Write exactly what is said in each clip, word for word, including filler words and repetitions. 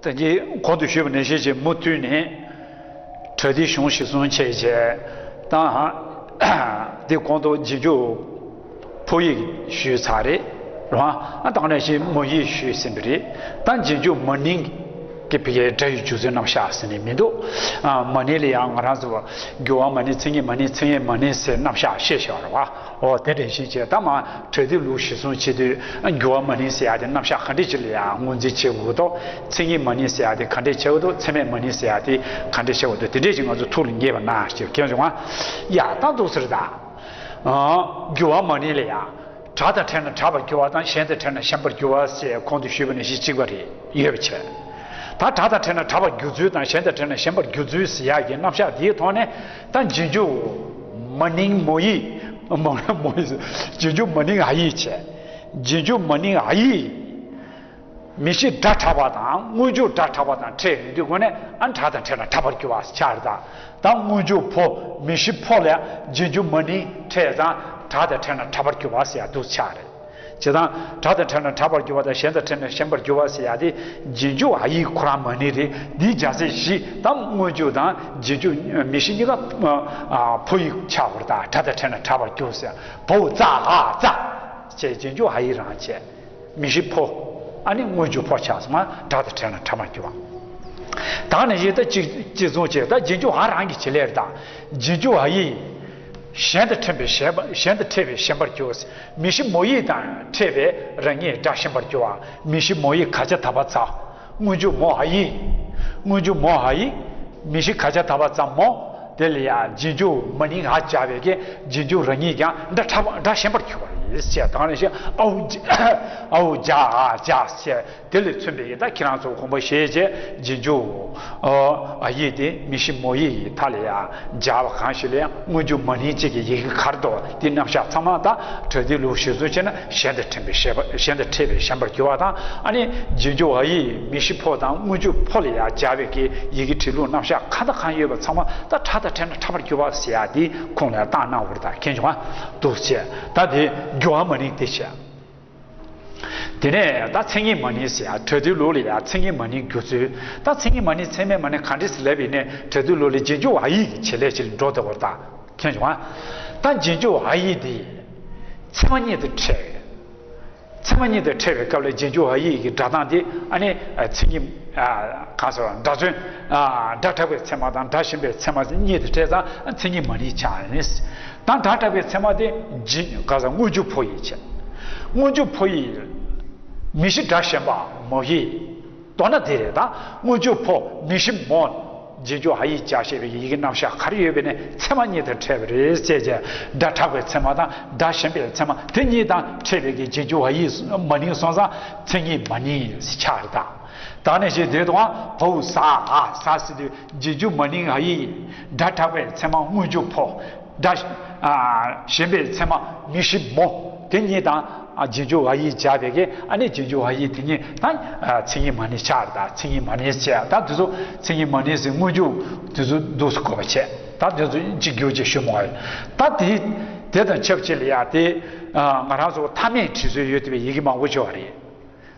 ད་གིན་གོང་དུ་ཞུས་པ་ནང་བཞིན་བྱས་མུ་མཐུད་ནས་པྲ་ཏི་གཞུང་གཞིར་བཟུང་བྱས་བྱས་དང་། དེ་གོང་དུ་རྗེས་འཇུག་ཕོ་ཡིག་ཞུས་ཚར་རེད། རང་ཨ་དང་ནང་བཞིན་མོ་ཡིག་ཞུས་ཟིན་པ་རེད། ད་རྗེས་འཇུག་མ་ནིང་གི་བི་གའི་སྒྲ་ཡི་སྦྱོར་ཚུལ་རྣམ་གཞག་ཟེར་ནས་མི་འདུག་ཨ་མ་ནིང་ལ་ཡང་ང་རང་ཚོ་འགྱུར་བ་མ་ནིང་མཚན་ཉིད་མ་ནིང་མཚན་ཉིད་མ་ནིང་ཟེར་རྣམ་གཞག་བཤད་བཞག་རེད་བ། འོ་དེ་འདྲ་ཞིག་བྱས། ད་མ་པྲ་ཏི་ལུགས་གཞིར་བཟུང་བྱེད་དུས་འགྱུར་བ་མ་ནིང་ཟེར་ཡག་དེ་རྣམ་གཞག་ག་འདྲ་ཅིག་ལ་ཡང་ངོས་འཛིན་བྱེད་དགོས་འདུག་མཚན་ཉིད་མ་ནིང་ཟེར་ཡག་དེ་ག་འདྲ་བྱེད་དགོས་འདུག་མཚན་མེད་མ་ནིང་ཟེར་ཡག་དེ་ག་འདྲ་བྱེད་དགོས་འདུག་དེ་འདྲ་ཞིག་ང་ཚོ་ཐུགས་ལ་ངེས་པ་ན་ཞིག་མཁྱེན་བྱུང་ང་། ཡ་ད་འདུག་ཟེར་ད། འགྱུར་བ་མ་ནིང་ལ་ཡང་སྒྲ་དང་ཕྲད་ན་གྲགས་པར་འགྱུར་བ་དང་གཞན་དང་ཕྲད་ན་ཞེན་པར་འགྱུར་བ་ཞེས་གོང་དུ་ཞུས་པ་ནང་བཞིན་གཅིག་པ་རེད་ཡོད་པ་བྱས། ད་སྒྲ་དང་ཕྲད་ན་གྲགས་པར་འགྱུར་ཚུལ་དང་གཞན་དང་ཕྲད་ན་ཞེན་པར་འགྱུར་ཚུལ་ཟེར་ཡག་གི་རྣམ་གཞག་འདིའི་ཐོག་ནས་ད་རྗེས་འཇུག་མ་ནིང་མོ་ཡིག་མ་མོ་ཡིག་རྗེས་འཇུག་མ་ནིང་འ་ཡིག་བྱས། རྗེས་འཇུག་མ་ནིང་འ་ཡིག་མིང་གཞི་སྒྲ་གྲགས་པ་དང་སྔོན་འཇུག་སྒྲ་གྲགས་པ་དང་ཕྲད་ཡོང་དུས་སྒོ་ནས་ཨ་སྒྲ་དང་ཕྲད་ན་གྲགས་པར་འགྱུར་བ་ཆགས་རེད་ད། ད་སྔོན་འཇུག་ཕོ་མིང་གཞི་ཕོ་ལ་རྗེས་འཇུག་མ་ནིང་ཕྲད་ཙང་སྒྲ་དང་ཕྲད་ན་གྲགས་པར་འགྱུར་བ་ཟེར་ཡག་འདུག་ཆགས་རེད། བྱས་ཙང་སྒྲ་དང་ཕྲད་ན་གྲགས་པར་འགྱུར་བ་དང་གཞན་དང་ཕྲད་ན་ཞེན་པར་འགྱུར་བ་ཟེར་ཡག་དེ་རྗེས་འཇུག་འ་ཡིག་ཁོ་རང་མ་ནིང་རེད། འདིའི་སྦྱར་ཚད་བཞི་དང་སྔོན་འཇུག་དང་རྗེས་འཇུག་མིང་གཞི་གཉིས་ཀ་ཕོ་ཡིག་ཆགས་པ་རེད་ད། སྒྲ་དང་ཕྲད་ན་གྲགས་པར་འགྱུར་ཟེར། བའོ་ཙ་འ་ཙ་བྱས་རྗེས་འཇུག་འ་ཡིག་རང་བྱས། མིང་གཞི་ཕོ། ཨ་ནི་སྔོན་འཇུག་ཕོ་ཆགས་སོང་ང་། སྒྲ་དང་ཕྲད་ན་གྲགས་པར་འགྱུར་བ། ད་ནི་ཡིག་ད་གཅིག་གཅིག་མཚུངས་བྱས། ད་རྗེས་འཇུག་འ་རང་གི་བྱེད་ལས་རེད་ད། རྗེས་འཇུག་འ་ཡིག་གཞན་དང་ཕྲད་པའི་ཞེན་པ་གཞན་དང་ཕྲད་པའི་ཞེན་པར་འགྱུར། མིང་གཞི་མོ་ཡིག་དང་ཕྲད་པའི་རང་ཉིད་སྒྲ་ཞེན་པར་འགྱུར་བ། མིང་གཞི་མོ་ཡིག་ག་ཅ་ད་བ་ཙ། སྔོན་འཇུག་མོ་འ་ཡིག་སྔོན་འཇུག་མོ་འ་ཡིག་མིང་གཞི་ག་ཅ་ད་བ་ཙ་མོ། དེ་ལ་ཡང་རྗེས་འཇུག་མ་ནིང་འ་སྦྱར་བས་ཀྱི་རྗེས་འཇུག་རང་ཉིད་ཀྱང་སྒྲ་ཕྲ་སྒྲ་ཞན་པར་གྱུར་པ་རེད་ཅེས། དེ་ནང་བཞིན་ཨའོ་ཨའོ་ཇ་འ་ཇ་ཞེས་དེ་ལས་མཚོན་པའི་ད་ཁྱེད་རང་ཚོ་དགོངས་པ་བཞེས་བྱས་རྗེས་འཇུག་འ་ཡིག་དེ་མིང་གཞི་མོ་ཡིག་གི་མཐའ་ལ་ཡང་སྦྱར་བ་གང་ཞིག་ལ་ཡང་སྔོན་འཇུག་མ་ནིང་གཅིག་གི་ཡི་གེ་ག་རེ་འདུག་དེ་རྣམ་གཞག་ཚང་མ་ད་པྲ་ཏི་ལུགས་གཞིར་བཟུང་བྱས་ན་གཞན་དང་ཕྲད་པའི་ཞེན་པ་གཞན་དང་ཕྲད་པའི་ཞེན་པར་གྱུར་པ་དང་། ཨ་ནི་རྗེས་འཇུག་འ་ཡིག་མིང་གཞི་ཕོ་དང་སྔོན་འཇུག་ཕོ་ལ་ཡང་སྦྱར་བའི་གི་ཡི་གེ་བྲིས་ལུགས་རྣམ་གཞག་གང་དང་གང་ཡོད་པ་ཚང་མ་ད་སྒྲ་དང་ཕྲད་ན་ཕྲ་བར་གྱུར་པ་ཟེར་ཡག་དེ་ཁུངས་ལ་བཏང་གནང་བ་རེད་ད། མཁྱེན་བྱུང་ང་། འདུག་ཅེས། ད་དེ་འགྱུར་བ་མ་ནིང་དེ་བྱས། དེ་ནས་ད་མཚན་ཉིད་མ་ནིང་ཟེར་ཡག་པྲ་ཏི་ལུགས་ལ་ཡང་མཚན་ཉིད་མ་ནིང་འགྱུར་ཚུལ། ད་མཚན་ཉིད་མ་ནིང་མཚན་མེད་མ་ནིང་ག་འདྲ་ཟེར་ལབ་པ་ཡིན་ནའི་པྲ་ཏི་ལུགས་ལ་རྗེས་འཇུག་འ་ཡིག་གི་བྱེད་ལས་ཅིག་ལ་འགྲོ་བསྡད་པ་རེད་ད། མཁྱེན་བྱུང་ང་། ད་རྗེས་འཇུག་འ་ཡིག་དེ་ཚད་མ་གཉིས་དང་ཕྲད། ཚད་མ་གཉིས་དང་ཕྲད་པའི་སྐབས་ལ་རྗེས་འཇུག་འ་ཡིག་གི་སྒྲ་གདངས་དེ་ཨ་ནི་མཚན་ཉིད་གང་ཟེར་བ་སྒྲ་མཚོན་སྒྲ་གྲགས་པའི་ཚད་མ་དང་སྒྲ་ཞན་པའི་ཚད་མ་གཉིས་དང་ཕྲད་ཙང་མཚན་ཉིད་མ་ནིང་ཆགས་ཡིན། ད་སྒྲ་གྲགས་པའི་ཚད་མ་དེ་རྗེས་གང་ཟེར་སྔོན་འཇུག་ཕོ་ཡིག་བྱས། སྔོན་འཇུག་ཕོ་ཡིག་མིང་གཞི་སྒྲ་ཞན་པ་མོ་ཡིག་མདོར་ན་དེ་རེད་ད། སྔོན་འཇུག་ཕོ་མིང་གཞི་མོ། རྗེས་འཇུག་འ་ཡིག་སྦྱར་བྱས་པའི་ཡི་གེ་རྣམ་གཞག་ག་རེ་ཡོད་པ་ཡིན་ནའི་ཚད་མ་གཉིས་དང་ཕྲད་པ་རེད་ཅེས་བྱས། སྒྲ་གྲགས་པའི་ཚད་མ་དང་སྒྲ་ཞན་པའི་ཚད་མ་དེ་གཉིས་དང་ཕྲད་པའི་གི་རྗེས་འཇུག་འ་ཡིག་མ་ནིང་སོང་ཙང་མཚན་ཉིད་མ་ནིང་ཆགས་རེད་ད། ད་ནི་ཞེས་དེ་དང་བའོ་ཟ་འ་ཟ་ཟེར་དུས་རྗེས་འཇུག་མ་ནིང་འ་ཡིག་སྒྲ་གྲགས་པའི་ཚད་མ་སྔོན་འཇུག་ཕོ། སྒྲ་ཞན་པའི་ཚད་མ་མིང་གཞི་མོ། དེ་གཉིས་དང་རྗེས་འཇུག་འ་ཡིག་སྦྱར་བའི་གི་ཨ་ནི་རྗེས་འཇུག་འ་ཡིག་དེ་གཉིས་ད་མཚན་ཉིད་མ་ནིང་ཆགས་རེད་ད། མཚན་ཉིད་མ་ནིང་ཟེར་ད་དེ་ཚོ་མཚན་ཉིད་མ་ནིང་ཟེར་སྔོན་འཇུག་དེ་ཚོ་འདུག་སེ་གོ་བ་བྱས། ད་དེ་ཚོ་གཅིག་གྱུར་ཅིག་ཞུ་མ་དགོས། ད་དེ་དེ་དང་ཆབས་ཅིག་ལ་ཡ་དེ་ང་རང་ཚོ་མཐའ་མེད་བྲིས་སྲོལ་ཡོད་བསྡད་པའི་ཡི་གེ་མང་པོ་ཅིག་ཡོད་རེད།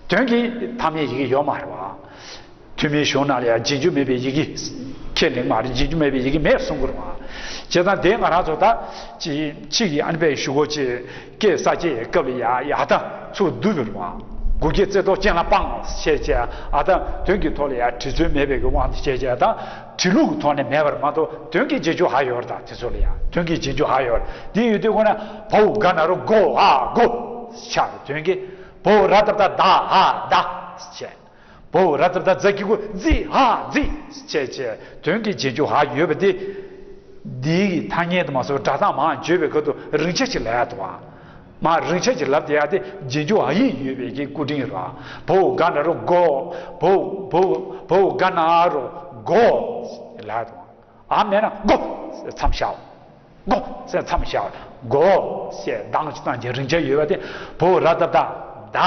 དོན་གྱིས་མཐའ་མེད་ཡི་གེ་ཡོད་མ་རེད་བ། ཐོན་མིའི་གཞུང་ནང་ལ་ཡང་རྗེས་འཇུག་མེད་པའི་ཡི་གེ་ཁས་ལེན་མ་རེད། རྗེས་འཇུག་མེད་པའི་ཡི་གེ་མེད་གསུང་གི་རེད་བ། བྱས་ཙང་དེ་ང་རང་ཚོ་ད་ཅི་ཕྱི་གི་ཨ་ནི་པའི་ཞུ་སྒོ་ཅིག་སྐད་གསར་བཅད་ཡི་སྐབས་ལ་ཡ་ཡ་ད་ཚུར་བསྡུ་བ་རེད་བ། དགུ་བརྒྱ་རྩ་གཅིག་སྤྱན་ལ་དཔང་བྱས་བྱས་ཨ་ད་དོན་གྱི་ཐོག་ལ་ཡ་བྲིས་སྲོལ་མེད་པའི་གི་དབང་དུ་བྱས་བྱས་ད་བྲིས་ལུགས་ཀྱི་ཐོག་ནས་མེད་པར་མ་གཏོགས་དོན་གྱི་རྗེས་འཇུག་ཧ་ཡོད་རེད། ད་དེ་ཚོ་ལ་ཡ་དོན་གྱི་རྗེས་འཇུག་ཧ་ཡོད་རེད། དེ་ཡོད་དུས་ཁོ་ན་བའོ་ག་ན་རོ་སྒོ་ཨ་སྒོ་ཆགས་རེད། དོན་གྱི་བའོ་ར་ཏ་བཏགས་ད་ཧ་ད་བྱས། བའོ་ར་ཏ་བཏགས་ཛ་གི་གུ་ཛི་ཧ་ཛི་བྱས་བྱས་དོན་གྱི་རྗེས་འཇུག་ཧ་ཡོད་པ་དེ། འདིའི་གི་ཐ་སྙད་དུ་མ་སོགས་སྒྲ་གདངས་མར་བརྗོད་པའི་སྐབས་སུ་རིང་ཆ་ཅིག་ལབ་ཡག་འདུག་བ། མར་རིང་ཆ་ཅིག་ལབ་བསྡད་ཡག་དེ་རྗེས་འཇུག་འ་ཡིག་ཡོད་པའི་གི་སྐུ་དྲིན་རེད་བ། བའོ་ག་ན་རོ་སྒོ། བའོ་བའོ་བའོ་ག་ན་རོ་སྒོ་ལབ་འདུག་བ། ཨ་མེད་ན་སྒོ་ཟེར་མཚམས་བཞག་སྒོ་ཟེར་མཚམས་བཞག་སྒོ་ཟེར་གདངས་ཀྱི་སྟངས་ཀྱི་རིང་ཆ་ཡོད་པ་དེ་བའོ་ར་ཏ་བཏགས་ད་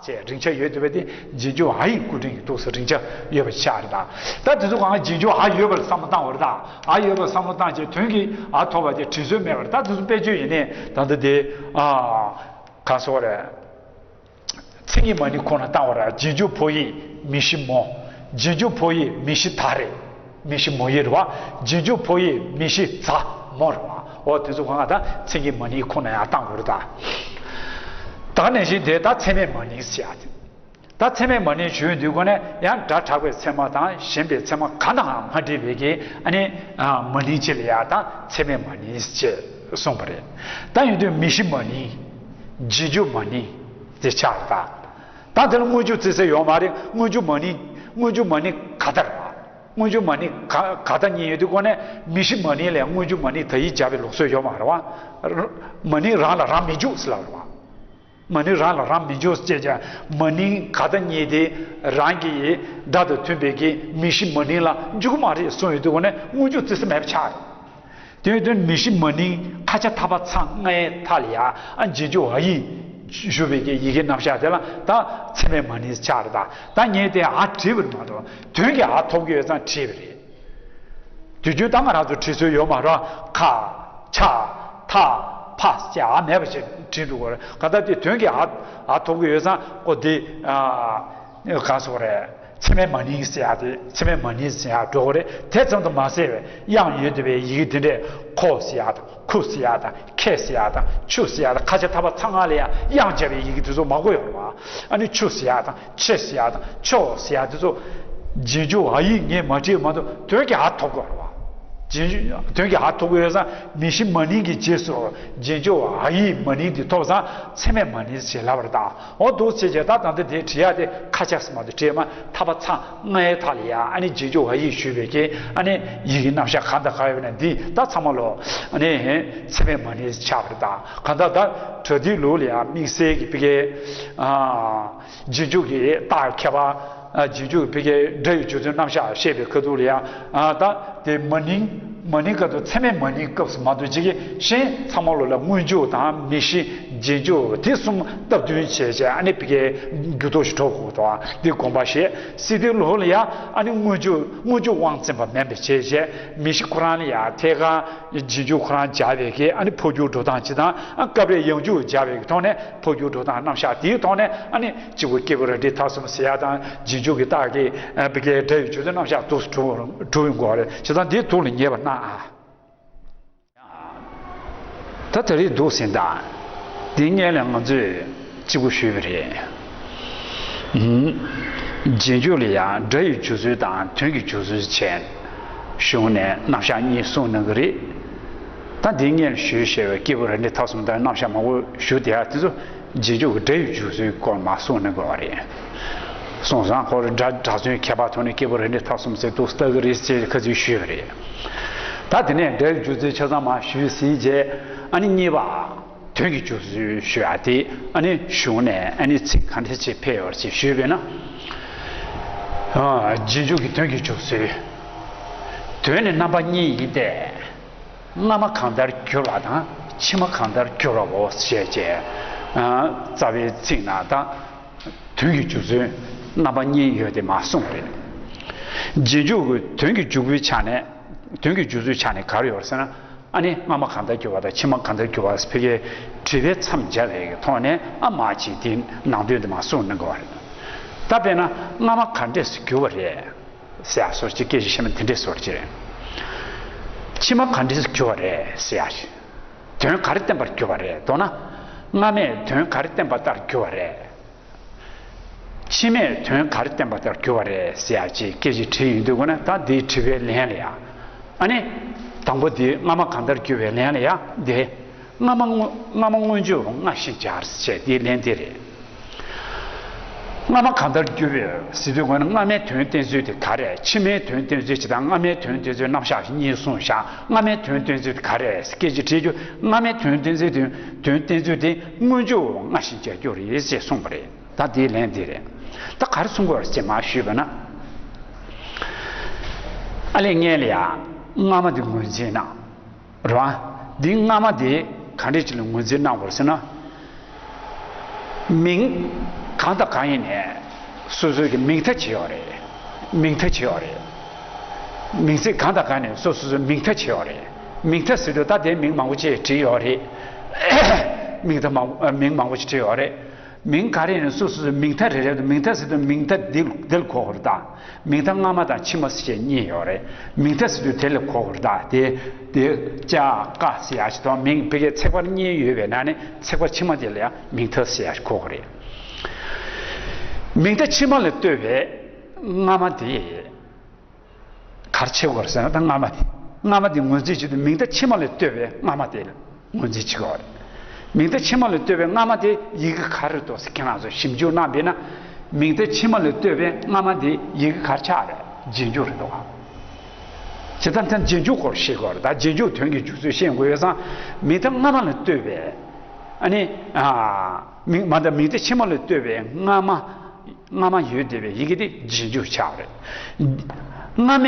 ཟེར་རིང་ཆ་ཡོད་བསྡད་པ་དེ་རྗེས་འཇུག་འ་ཡི་སྐུ་དྲིན་གྱི་ཐོག་སུ་རིང་ཆ་ཡོད་པ་ཆགས་རེད་ད། ད་དེ་ཚོ་གང་རྗེས་འཇུག་འ་ཡོད་པར་བསམ་བློ་བཏང་བ་རེད་ད། འ་ཡོད་པར་བསམ་བློ་བཏང་བྱས་དོན་གྱི་འ་ཐོབ་པ་དེ་བྲིས་སྲོལ་མེད་པར། ད་དེ་ཚོ་དཔེ་བརྗོད་ཡིན་ནའི་ད་ལྟ་དེ་ཨ་གང་ཟེར་བ་རེད། མཚན་ཉིད་མ་ནིང་ཁོ་ན་བཏང་བ་ར། རྗེས་འཇུག་ཕོ་ཡིག་མིང་གཞི་མོ། རྗེས་འཇུག་ཕོ་ཡིག་མི་ཤི་ད་རེད། མི་ཤི་མོ་ཡིག་རེད་བ། རྗེས་འཇུག་ཕོ་ཡིག་མི་ཤི་ཛ་མོ་རེད་བ། འོ་དེ་ཚོ་གང་ག་ད་མཚན་གྱི་མ་ནིང་ཁོ་ན་ཡང་བཏང་དགོས་རེད་ད། ད་ག་ནང་བཞིན་དེ་ད་མཚན་མེད་མ་ནིང་ཟེར་ཡ་དེ། ད་མཚན་མེད་མ་ནིང་ཞུ་ཡོང་དུས་ཁོ་ནས་ཡང་སྒྲ་གྲགས་པའི་ཚད་མ་དང་ཞེན་པའི་ཚད་མ་གང་དང་གང་མ་འདྲེས་པའི་གི་ཨ་ནི་མ་ནིང་ཅིག་ལ་ཡང་ད་མཚན་མེད་མ་ནིང་ཅེས་གསུངས་པ་རེད། ད་ཡོང་དུས་མི་ཤི་མ་ནིང་། རྗེས་འཇུག་མ་ནིང་དེ་ཆགས་རེད་ད། ད་དེ་ལ་སྔོན་འཇུག་བརྩི་ས་ཡོད་མ་རེད། སྔོན་འཇུག་མ་ནིང་། སྔོན་འཇུག་མ་ནིང་ག་ད་རེད་བ། སྔོན་འཇུག་མ་ནིང་ག་ག་ད་གཉིས་ཡོད་དུས་ཁོ་ནས་མི་ཤི་མ་ནིང་ལས་སྔོན་འཇུག་མ་ནིང་ད་ཡིག་སྦྱར་བའི་ལུགས་སྲོལ་ཡོད་མ་རེད་བ། མ་ནིང་རང་ལ་རང་མི་འཇུག་ཟེར་ལབ་རེད་བ། མ་ནིང་རང་ལ་རང་མི་འཇུག་ཅེས་བྱ། མ་ནིང་ག་ད་གཉིས་དེ་རང་གི་སྒྲ་དང་མཐུན་པའི་གི་མི་ཤི་མ་ནིང་ལ་འཇུག་གི་མ་རེད་གསུངས་ཡོད་དུས་ཁོ་ནས་སྔོན་འཇུག་བརྩི་ས་མེད་པ་ཆགས་རེད། དེ་ཡོད་དུས་མི་ཤི་མ་ནིང་ཁ་ཆ་ཐ་པ་ཚ་ལྔའི་མཐའ་ལ་ཡ་ཨ་རྗེས་འཇུག་འ་ཡིག་ཞུ་བའི་གི་ཡི་གེ་རྣམ་གཞག་དེ་ལ་ད་མཚན་མེད་མ་ནིང་ཆགས་རེད་ད། ད་ངས་དེ་འ་བྲིས་པ་རེད་མ་གཏོགས་དོན་གྱི་འ་ཐོབ་ཀྱི་ཡོད་ཙང་བྲིས་པ་རེད། དུས་རྒྱུན་ད་ང་རང་ཚོ་བྲིས་སྲོལ་ཡོད་མ་རེད། ཁ། ཆ། ཐ། ཕ་ཅེས་འ་མེད་པ་ཞིག་བྲིས་འགྲོ་གི་རེད། གང་ལྟར་དེ་དོན་གྱི་འ་འ་ཐོབ་ཀྱི་ཡོད་ཙང་ཨོ་དེ་ག་སོགས་རེད། མཚན་མེད་མ་ནིང་ཟེར་ཡ་དེ་མཚན་མེད་མ་ནིང་ཟེར་ཡ་འགྲོ་གི་རེད། དེ་ཙམ་དུ་མ་ཟད་པའི་དབྱངས་ཡོད་བསྡད་པའི་ཡི་གེ་དེ་འདྲས་ཁོ་ཟེར་ཡ་དང་ཁུ་ཟེར་ཡ་དང་ཁེ་ཟེར་ཡ་དང་ཆུ་ཟེར་ཡ་དང་ཁ་ཆ་ཐ་པ་ཚ་ལྔ་ལ་ཡ་དབྱངས་བརྒྱབ་པའི་ཡི་གེ་དེ་ཚོ་མང་པོ་ཡོད་རེད་བ། ཨ་ནི་ཆུ་ཟེར་ཡ་དང་། ཆེ་ཟེར་ཡ་དང་ཆོ་ཟེར་ཡ་དེ་ཚོ་རྗེས་འཇུག་འ་ཡིག་ངས་མ་བྲིས་མ་གཏོགས་དོན་གྱི་འ་ཐོབ་དགོས་རེད་བ། རྗེས་འཇུག་དོན་གྱི་འ་ཐོབ་དགོས་ཡོད་ཙང་མི་ཤི་མ་ནིང་གི་རྗེས་སུ་རྗེས་འཇུག་འ་ཡིག་མ་ནིང་དེ་ཐོབ་ཙང་མཚན་མེད་མ་ནིང་ཞེས་ལབ་པ་རེད་ད། འོ་འདུག་བྱས་རྗེས་ད་ད་ལྟ་དེ་བྲིས་ཡ་དེ་ཁ་ཆག་སི་མ་གཏོགས་བྲིས་མ་ཐ་པ་ཚ་ལྔའི་མཐའ་ལ་ཡ་ཨ་ནི་རྗེས་འཇུག་འ་ཡིག་ཞུས་པའི་གི་ཨ་ནི་ཡི་གེ་རྣམ་གཞག་གང་དང་གང་ཡོད་ན་འདི་ད་ཚང་མ་ལོ་ཨ་ནི་མཚན་མེད་མ་ནིང་ཆགས་པ་རེད་ད། གང་ལྟར་ད་པྲ་ཏིའི་ལུགས་ལ་ཡ་དམིགས་བསལ་གྱི་ཕ་གི་ཨ། རྗེས་འཇུག་གི་རྟགས་ཁྱད་པར། རྗེས་འཇུག་ཕ་གིའི་སྒྲ་ཡི་འཇུག་ཚུལ་རྣམ་གཞག་བཤད་པའི་ཁ་ཐུག་ལ་ཡང་ད་དེ་མ་ནིང་མ་ནིང་སྐབས་དང་མཚན་མེད་མ་ནིང་སྐབས་སུ་མ་གཏོགས་ཅིག་གི་གཞན་ཚང་མ་ལོ་ལ་སྔོན་འཇུག་དང་མི་ཤི་རྗེས་འཇུག་དེ་གསུམ་སྟབས་བསྟུན་བྱས་བྱས་ཨ་ནི་ཕ་གིའི་འགྱུར་ལྡོག་ཞིག་འགྲོ་དགོས་དང་དེ་དགོངས་པ་བཞེས། སི་ཏུའི་ལུགས་ལ་ཡང་ཨ་ནི་སྔོན་འཇུག་སྔོན་འཇུག་དབང་བཙན་པ་མིན་པ་བྱས་བྱས་མི་ཤི་ཁོ་རང་ལ་ཡང་ཐད་ཀར་རྗེས་འཇུག་ཁོ་རང་སྦྱར་བའི་གི་ཨ་ནི་འཕོ་འགྱུར་འགྲོ་སྟངས་ཅིག་དང་སྐབས་རེ་ཡང་འཇུག་སྦྱར་བའི་གི་ཐོག་ནས། འཕོ་འགྱུར་འགྲོ་སྟངས་རྣམ་གཞག་དེའི་ཐོག་ནས་ཨ་ནི་གཅིག་པུ་སྐྱེས་བུ་རབ་འབྲིང་ཐ་གསུམ་ཟེར་ཡ་དང་རྗེས་འཇུག་གི་རྟགས་ཀྱི་ཨ་ཕ་གིའི་སྒྲ་ཡི་འཇུག་ཚུལ་རྣམ་གཞག་འདུག་སེ་གྲུབ་གྲུབ་ཡོང་གི་རེད། བྱས་ཙང་འདིའི་དུག་ལ་ཉེས་པ་སྣང་ཨ། ད་ད་རེས་འདུག་ཟིན་དང་། འདི་སྔོན་ལ་ང་ཚོས་གཅིག་པུ་ཞུས་པ་རེད། ཨུམ། རྗེས་འཇུག་ལ་ཡང་སྒྲ་ཡི་འཇུག་ཚུལ་དང་དོན་གྱི་འཇུག་ཚུལ་བྱས། གཞུང་ནས་རྣམ་གཞག་གཉིས་གསུངས་གནང་གི་རེད། ད་འདི་སྔོན་ཞུས་བཞག་པའི་སྐྱེས་བུ་རབ་འབྲིང་ཐ་གསུམ་དང་རྣམ་གཞག་མང་པོ་ཞུ་བསྡད་ཡ་དེ་ཚོ་རྗེས་འཇུག་གི་སྒྲ་ཡི་འཇུག་ཚུལ་སྐོར་མར་གསུངས་གནང་དགོས་པ་རེད། སོང་ཙང་ཁོ་རང་སྒྲ་སྒྲ་ཚོན་ཁྱད་པར་ཐོག་ནས་སྐྱེས་བུ་རབ་འབྲིང་ཐ་གསུམ་ཟེར་འདུག་སྟ་གི་རེད་ཅེས་ཁ་ཚུལ་ཞུས་པ་རེད། ད་དེ་ནས་སྒྲ་ཡི་འཇུག་ཚུལ་ཆ་ཚང་མར་ཞུས་ཟིན་རྗེས་ཨ་ནི་གཉིས་པ། དོན་གྱི་འཇུག་ཚུལ་ཞུ་ཡ་དེ་ཨ་ནི་གཞུང་ནས་ཨ་ནི་ཚིག་ག་འདྲ་ཅིག་ཕེབས་ཡོད་ཅེས་ཞུས་པས་ན། ཨ། རྗེས་འཇུག་གི་དོན་གྱི་འཇུག་ཚུལ། དོན་ནི་རྣམ་པ་གཉིས་ཡིན་ཏེ། སྔ་མ་གང་ལྟར་གྱུར་པ་དང་ཕྱི་མ་གང་ལྟར་གྱུར་པའོ་ཞེས་བྱས། ཨ། རྩ་བའི་ཚིག་ནང་ད་དོན་གྱི་འཇུག་ཚུལ་རྣམ་པ་གཉིས་ཡོད་དེ་མར་གསུངས་པ་རེད། རྗེས་འཇུག་གི་དོན་གྱི་འཇུག་པའི་ཆ་ནས་དོན་གྱི་འཇུག་ཚུལ་ཆ་ནས་ག་རེ་ཡོད་ཟེར་ན། ཨ་ནི་སྔ་མ་གང་ལྟར་གྱུར་པ་དང་ཕྱི་མ་གང་ལྟར་གྱུར་པ་ཕ་གིའི་དྲི་བའི་མཚམས་སྦྱར་བའི་ཐོག་ནས་ཨ་མ་ཅིག་དེའི་ནང་དོན་དེ་མར་གསུངས་གནང་དགོས་པ་རེད། ད་དཔེར་ན་སྔ་མ་ག་འདྲས་སུ་གྱུར་པ་རེད་ཟེར་ཡ་སོགས་ཀྱི་སྐད་ཆ་བཤད་ན་དེ་འདྲས་སོགས་ཀྱི་རེད། ཕྱི་མ་ག་འདྲས་སུ་གྱུར་པ་རེད་ཟེར་ཡ་ཞིག་དོན་ག་རེ་བསྟན་པར་གྱུར་པ་རེད། མདོར་ན་སྔ་མས་དོན་ག་རེ་བསྟན་པ་ལྟར་གྱུར་པ་རེད། ཕྱི་མས་དོན་ག་རེ་བསྟན་པ་ལྟར་གྱུར་པ་རེད་ཟེར་ཡ་ཅིག་སྐད་ཅིག་དྲིས་ཡོང་དུས་ཀོ་ན་ད་འདིའི་དྲི་བའི་ལན་ལ་ཡ། ཨ་ནི། དང་པོ་འདི་སྔ་མ་གང་ལྟར་གྱུར་པའི་ལན་ལ་ཡ་འདི། སྔ་མ་སྔོ་སྔ་མ་སྔོན་འཇུག་སྔ་ཞིང་སྦྱར་ཟེར་འདིའི་ལན་འདི་རེད། སྔ་མ་གང་ལྟར་གྱུར་པའི་ཟེར་དུས་ཀོ་ན་སྔ་མའི་དོན་བསྟན་ཚུལ་དེ་ག་རེད། ཕྱི་མའི་དོན་བསྟན་ཚུལ་ཅིག་དང་སྔ་མའི་དོན་བསྟན་ཚུལ་རྣམ་གཞག་གཉིས་གསུངས་བཞག་སྔ་མའི་དོན་བསྟན་ཚུལ་དེ་ག་རེད་སྐད་ཅིག་དྲིས་རྒྱུ་སྔ་མའི་དོན་བསྟན་ཚུལ་དེ་དོན་བསྟན་ཚུལ་དེ་སྔོན་འཇུག་སྔ་ཞིང་སྦྱར་རྒྱུ་རེད་ཅེས་གསུངས་པ་རེད། ད་དེའི་ལན་འདི་རེད། ད་ག་རེ་གསུང་དགོས་རེད་ཅེས་མར་ཞུས་པ་ན། ཨ་ལས་སྔོན་ལ་ཡ་སྔ་མ་འདི་ངོས་འཛིན་གནང་། རེད་བ། འདི་སྔ་མ་འདི་ག་འདྲས་ཅིག་ལ་ངོས་འཛིན་གནང་དགོས་ཟེར་ན། མིང་གང་དང་གང་ཡིན་ནའི་སོ་སོའི་གི་མིང་མཐའ་བྱས་ཡོད་རེད། མིང་མཐའ་བྱས་ཡོད་རེད། མིང་ཚིག་གང་དང་གང་ནས་སོ་སོ་སོའི་མིང་མཐའ་བྱས་ཡོད་རེད། མིང་མཐའ་ཟེར་དུས་ད་དེ་མིང་མང་པོ་ཅིག་བྲིས་ཡོད་རེད། མིང་མཐའ་མང་མིང་མང་པོ་ཅིག་བྲིས་ཡོད་རེད། མིང་ག་རེ་ཡིན་ན་སོ་སོ་སོའི་མིང་མཐའ་རེ་རེ་དང་། མིང་མཐའ་ཟེར་དུས་མིང་མཐའ་འདི་འདི་ལ་གོ་དགོས་རེད་ད། མིང་མཐའ་སྔ་མ་དང་ཕྱི་མ་ཟེར་བྱས་གཉིས་ཡོད་རེད། མིང་མཐའ་ཟེར་དུས་དེ་ལ་གོ་དགོས་རེད་ད། དེ་དེ་ཅ་ཀ་ཟེར་ཡག་ཞིག་དང་། མིང་ཕ་གིའི་ཚེག་བར་གཉིས་ཡོད་པའི་ནང་ནས་ཚེག་བར་ཕྱི་མ་དེ་ལ་ཡང་མིང་མཐའ་ཟེར་ཡག་ཞིག་གོ་དགོས་རེད། མིང་མཐའ་ཕྱི་མ་ལ་ལྟོས་པའི་སྔ་མ་དེ། ག་རེ་བྱེད་དགོས་རེད་ཟེར་ན། ད་སྔ་མ་དེ། སྔ་མ་དེ་ངོས་འཛིན་བྱེད་དུས་མིང་མཐའ་ཕྱི་མ་ལ་ལྟོས་པའི་སྔ་མ་དེ་ལ་ངོས་འཛིན་བྱེད་དགོས་རེད། མིང་མཐའ་ཕྱི་མ་ལ་ལྟོས་པའི་སྔ་མ་དེ་ཡི་གེ་ག་རེ་རེད་འདུག་ཟེར་ཁྱེད་རང་ཚོ་ཞིབ་འཇུག་གནང་བས་ན། མིང་མཐའ་ཕྱི་མ་ལ་ལྟོས་པའི་སྔ་མ་དེ་ཡི་གེ་ག་རེ་ཆགས་རེད། རྗེས་འཇུག་རེད་འདུག་ག་བྱས་ཙང་ད་རྗེས་འཇུག་སྐོར་ཤེས་དགོས་རེད། ད་རྗེས་འཇུག་དོན་གྱི་འཇུག་ཚུལ་ཤེས་དགོས་ཡོད་ཙང་། མིང་མཐའ་སྔ་མ་ལ་ལྟོས་པའི། ཨ་ནི། ཨ། མིང་མ་ད་མིང་མཐའ་ཕྱི་མ་ལ་ལྟོས་པའི་སྔ་མ། སྔ་མ་ཡོད་བསྡད་པའི་ཡི་གེ་དེ་རྗེས་འཇུག་ཆགས་རེད། སྔ་མས་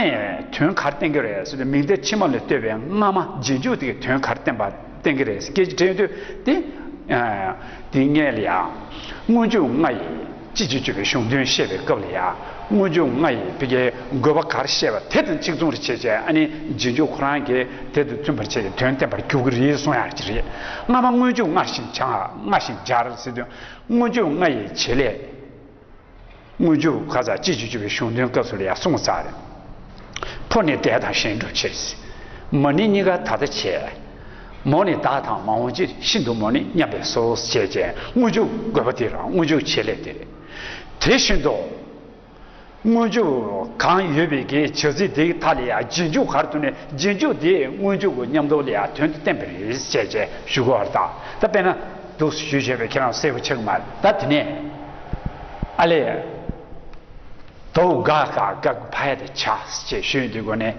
དོན་ག་རེ་བསྟན་གྱི་རེད་ཟེར་དུས། མིང་མཐའ་ཕྱི་མ་ལ་ལྟོས་པའི་སྔ་མ་རྗེས་འཇུག་དེ་གིས་དོན་ག་རེ་བསྟན་པ་བསྟན་གྱི་རེད་ཟེར་སྐད་ཆ་དྲིས་དུས་དེ། ཨ། དེ་སྔོན་ལ་ཡང་སྔོན་འཇུག་ལྔ་ཡིས་ཅི་ཞིག་བརྗོད་པའི་གཞུང་དོན་བཤད་པའི་སྐབས་ལ་ཡང་། སྔོན་འཇུག་ལྔ་ཡིས་ཕ་གིའི་དགོས་པ་ག་རེ་བཤད་པ་དེ་དང་གཅིག་མཚུངས་རེ་བྱས་བྱས། ཨ་ནི་རྗེས་འཇུག་ཁོ་རང་གིས་དེ་དང་མཐུན་པར་བྱས་ཏེ་དོན་བསྟན་པར་འགྱུར་གྱི་རེད་གསུང་ཡག་ཅིག་རེད། སྔ་མ་སྔོན་འཇུག་སྔར་བཞིན་སྦྱར། སྔར་བཞིན་སྦྱར་ཟེར་དུས། སྔོན་འཇུག་ལྔ་ཡི་བྱེད་ལས། སྔོན་འཇུག་ཁ་ཚ་ཅི་ཞིག་བརྗོད་པའི་གཞུང་དོན་སྐབས་སུ་ལ་ཡང་གསུངས་ཚར་རེད། ཕོ་ནི་འདས་དང་གཞན་སྒྲུབ་ཕྱིར། མ་ནི་གཉིས་ཀ་ད་ལྟ་བྱས། མོ་ནི་བདག་དང་མ་འོངས་ཕྱིར། ཤིན་ཏུ་མོ་ནི་མཉམ་པའི་སོ་ཞེས་བྱས། སྔོན་འཇུག་དགོས་པ་དེ་རང་སྔོན་འཇུག་བྱེད་ལས་དེ་རེད། དེ་བཞིན་དུ། སྔོན་འཇུག་གང་ཡོད་པའི་གི་བྱ་ཚིག་དེའི་མཐའ་ལ་ཡང་རྗེས་འཇུག་ག་རེ་ཐུག་ནས། རྗེས་འཇུག་དེས་སྔོན་འཇུག་གི་མཉམ་དུ་ལ་ཡང་དོན་དེ་བསྟན་པ་རེད་ཅེས་བྱས་ཞུ་དགོས་པ་རེད་ད། ད་དཔེར་ན་འདུག་སེ་ཞུས་བྱས་པས་ཁྱེད་རང་གསལ་པོ་ཆགས་ཀྱི་མ་རེད། ད་དེ་ནས་ཨ་ལས། དོ་ག་ག་ག་ཕ་ཡ་དེ་བྱ་ཞེས་ཞུས་དུས་སྒོ་ནས།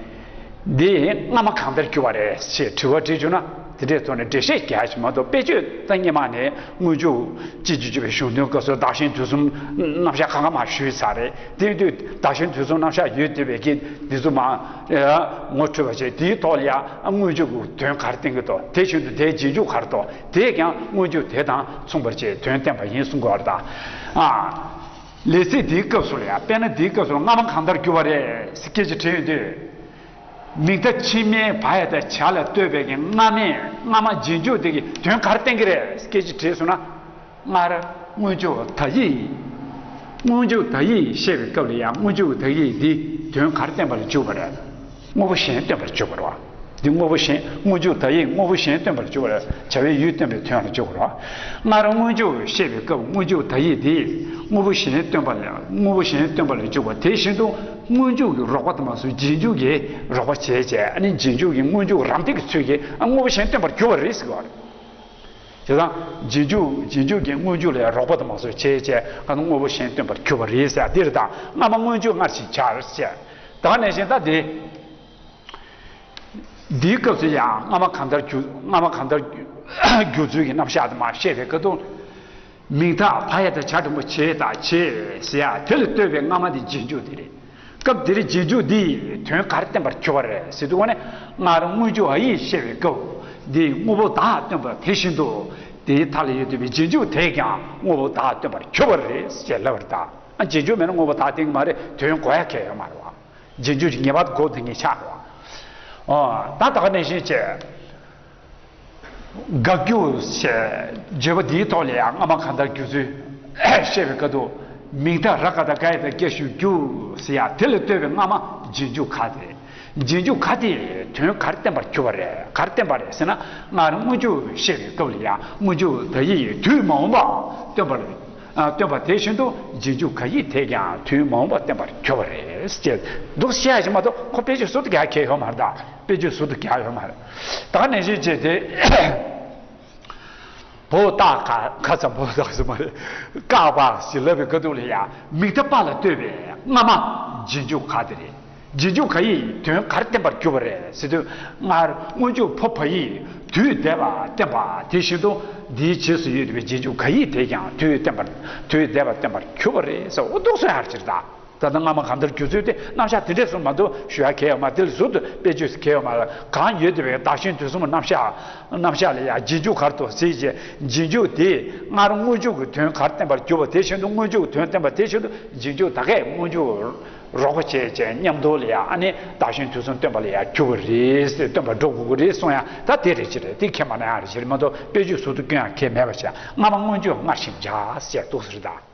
འདི་སྔ་མ་གང་ལྟར་གྱུར་པ་རེད་ཅེས་དྲི་བ་དྲིས་བྱུང་ན། དེ་འདྲའི་ཐོག་ནས་འགྲེལ་བཤད་རྒྱག་ཞིག་མ་གཏོགས། དཔེ་བརྗོད་ད་སྔོན་མ་ནས་སྔོན་འཇུག་ཅི་ཞིག་བརྗོད་པའི་གཞུང་དོན་སྐབས་སུ་བདག་གཞན་དུས་གསུམ་རྣམ་གཞག་ཁ་ཁ་མ་ཞུས་ཚར་རེད། དེ་དུས་བདག་གཞན་དུས་གསུམ་རྣམ་གཞག་ཡོད་བསྡད་པའི་གི་འདི་ཚོ་མ་ངོ་འཕྲོད་པ་བྱས། དེའི་ཐོག་ལ་ཡང་སྔོན་འཇུག་གི་དོན་ག་རེ་བསྟན་གྱི་འདུག་དེ་བཞིན་དུ་དེའི་རྗེས་འཇུག་ག་རེ་འདུག་དེས་ཀྱང་སྔོན་འཇུག་དེ་དང་མཚུངས་པར་བྱས་དོན་བསྟན་པ་ཡིན་གསུང་དགོས་པ་རེད་ད། ཨ། ལས་ཚིག་འདིའི་སྐབས་སུ་ལ་ཡང་། དཔེར་ན་འདིའི་སྐབས་སུ་སྔ་མ་གང་ལྟར་གྱུར་པ་རེད་ཟེར་སྐད་ཆ་དྲིས་ཡོང་དུས། མིང་མཐའ་ཕྱི་མའི་བ་ཡ་དང་བྱ་ལ་ལྟོས་པའི་གི་སྔ་མས། སྔ་མ་རྗེས་འཇུག་དེ་གིས་དོན་ག་རེ་བསྟན་གྱི་རེད་ཟེར་སྐད་ཆ་དྲིས་སོང་ན། སྔར་སྔོན་འཇུག་ད་ཡིག་སྔོན་འཇུག་ད་ཡིག་བཤད་པའི་སྐབས་ལ་ཡང་། སྔོན་འཇུག་ད་ཡིག་འདི་དོན་ག་རེ་བསྟན་པ་ལ་འཇུག་པ་རེད། དངོས་པོ་གཞན་སྟོན་པར་འཇུག་པ་རེད་བ། འདི་དངོས་པོ་གཞན། སྔོན་འཇུག་ད་ཡིག་དངོས་པོ་གཞན་སྟོན་པར་འཇུག་པ་རེད། བྱ་བའི་ཡུལ་སྟོན་པའི་དོན་ལ་འཇུག་པ་རེད་བ། སྔར་སྔོན་འཇུག་བཤད་པའི་སྐབས། སྔོན་འཇུག་ད་ཡིག་འདི་དངོས་པོ་གཞན་སྟོན་པ་ལ། དངོས་པོ་གཞན་སྟོན་པ་ལ་འཇུག་པ། དེ་བཞིན་དུ་སྔོན་འཇུག་གི་རོགས་པ་དུ་མ་སོང་། རྗེས་འཇུག་གི་རོགས་པ་བྱས་བྱས། ཨ་ནི་རྗེས་འཇུག་གི་སྔོན་འཇུག་རམ་འདེགས་ཀྱི་ཚུལ་གྱིས། ཨ། དངོས་པོ་གཞན་སྟོན་པར་འགྱུར་བ་རེད་ཟེར་བ་རེད། བྱས་ཙང་རྗེས་འཇུག་རྗེས་འཇུག་གི་སྔོན་འཇུག་ལ་རོགས་པ་དུ་མ་སོང་བྱས་བྱས། ཨ་ནི་དངོས་པོ་གཞན་སྟོན་པར་འགྱུར་བ་རེད་ཟེར་ཡ་འདི་རེད་ད། སྔ་མ་སྔོན་འཇུག་སྔར་བཞིན་བྱ་ཟེར། ད་ག་ནང་བཞིན་ད་འདི། འདིའི་སྐབས་སུ་ཡང་སྔ་མ་གང་ལྟར་གྱུར། སྔ་མ་གང་ལྟར་གྱུར་ཚུལ་གྱི་རྣམ་གཞག་དུ་མ་བཤད་པའི་སྐབས་དུ། མིང་མཐའ་བ་ཡ་དང་བྱ་འགྲེང་བུ་བྱེད་དང་བྱེད་ཟེར་ཡ་དེ་ལ་ལྟོས་པའི་སྔ་མ་དེ་རྗེས་འཇུག་དེ་རེད། སྐབས་འདིར་རྗེས་འཇུག་འདིས་དོན་ག་རེ་བསྟན་པར་གྱུར་པ་རེད་ཟེར་དུས་སྒོ་ནས། སྔར་སྔོན་འཇུག་འ་ཡིག་བཤད་པའི་སྐབས་འདིས་དངོས་པོ་བདག་སྟོན་པ་དེ་བཞིན་དུ། དེའི་མཐའ་ལ་ཡོད་བསྡད་པའི་རྗེས་འཇུག་དེས་ཀྱང་དངོས་པོ་བདག་སྟོན་པར་གྱུར་པ་རེད་ཅེས་ལབ་པ་རེད་ད། ཨ། རྗེས་འཇུག་མེད་ན་དངོས་པོ་བདག་བསྟན་གྱི་མ་རེད། དོན་གོ་ཡ་གལ་ཡོད་མ་རེད་བ། རྗེས་འཇུག་གི་ངེས་པར་དུ་གོ་དེ་ངེས་ཆགས་རེད་བ། ཨོ། ད་ད་ག་ནང་བཞིན་བྱས། དགག་རྒྱུ་ཞེས་བརྗོད་པ་འདིའི་ཐོག་ལ་ཡང་སྔ་མ་གང་ལྟར་གྱུར་ཚུལ་བཤད་པའི་སྐབས་དུ། མིང་མཐའ་ར་ག་དང་ག་ཡ་དང་སྐྱ་ཞབས་ཀྱུ་ཟེར་ཡ་དེ་ལ་ལྟོས་པའི་སྔ་མ་རྗེས་འཇུག་ག་དེ། རྗེས་འཇུག་ག་དེས་དོན་ག་རེ་བསྟན་པར་གྱུར་པ་རེད། ག་རེ་བསྟན་པ་རེད་ཟེར་ན། སྔར་སྔོན་འཇུག་བཤད་པའི་སྐབས་ལ་ཡང་སྔོན་འཇུག་ད་ཡིག་དུས་མ་འོངས་པ་སྟོན་པར། ཨ། སྟོན་པ་དེ་བཞིན་དུ་རྗེས་འཇུག་ག་ཡིག་དེས་ཀྱང་དུས་མ་འོངས་པ་སྟོན་པར་གྱུར་པ་རེད་ཅེས་འདུག་བཤད་ཡ་ཞིག་མ་གཏོགས། ཁོ་དཔེ་བརྗོད་ཟུར་དུ་རྒྱག་གལ་ཡོད་མ་རེད་ད། དཔེ་བརྗོད་ཟུར་དུ་རྒྱག་ཡོད་མ་རེད། ད་ག་ནང་བཞིན་བྱས་ཏེ། བོ་ཏ་ག་ཁ་ཙམ་བོ་ཏ་ཟེར་མ་རེད། ཀ་པ་ཞེས་ལབ་པའི་སྐབས་དུ་ལ་ཡང་མིང་མཐའ་པ་ལ་ལྟོས་པའི་སྔ་མ་རྗེས་འཇུག་ག་དེ་རེད། རྗེས་འཇུག་ག་ཡིས་དོན་ག་རེ་བསྟན་པར་གྱུར་པ་རེད་ཟེར་དུས། སྔར་སྔོན་འཇུག་ཕོ་བ་ཡིས་དུས་འདས་པ་བསྟན་པ་དེ་བཞིན་དུ། འདིའི་རྗེས་སུ་ཡོད་པའི་རྗེས་འཇུག་ག་ཡིས་དེས་ཀྱང་དུས་བསྟན་པར། དུས་འདས་པ་བསྟན་པར་གྱུར་པ་རེད་ཟེར། འོ། འདུག་སེ་ཡར་ཕྱིར་ད། ད་ལྟ་སྔ་མ་གང་ལྟར་གྱུར་ཚུལ་དེ་རྣམ་གཞག་དེ་འདྲས་སུ་མ་གཏོགས་ཞུ་ཡ་གལ་ཡོད་མ་རེད། དེ་ལ་ཟུར་དུ་དཔེ་བརྗོད་ཟེར་གལ་ཡོད་མ་རེད། གང་ཡོད་བསྡད་པའི་བདག་གཞན་དུས་གསུམ་རྣམ་གཞག་རྣམ་གཞག་ལ་ཡང་རྗེས་འཇུག་ག་རེ་འདུག་ཟེར་བྱས། རྗེས་འཇུག་དེས་སྔར་སྔོན་འཇུག་གི་དོན་ག་རེ་བསྟན་པར་གྱུར་པ་དེ་བཞིན་དུ། སྔོན་འཇུག་གི་དོན་བསྟན་པ་དེ་བཞིན་དུ། རྗེས་འཇུག་ད་གས་སྔོན་འཇུག་ རོགས་པ་བྱས་བྱས་མཉམ་དུ་ལ་ཡ་ཨ་ནི་བདག་གཞན་དུས་གསུམ་སྟོན་པ་ལ་ཡ་གྱུར་པ་རེད་ཟེར། སྟོན་པ་འགྲོ་དགོས་ཀྱི་རེད་གསུང་ཡ་ད་དེ་རེད་ཅི་རེད། དེ་ཁས་མ་ན་ཡང་རེད་ཅི་རེད་མ་གཏོགས་དཔེ་བརྗོད་ཟུར་དུ་སྐྱོན་ཡང་ཁས་མེད་པ་བྱས། སྔ་མ་སྔོན་བརྗོད་སྔར་བཞིན་བྱ་ཞེས་འདུག་ཟེར་ད།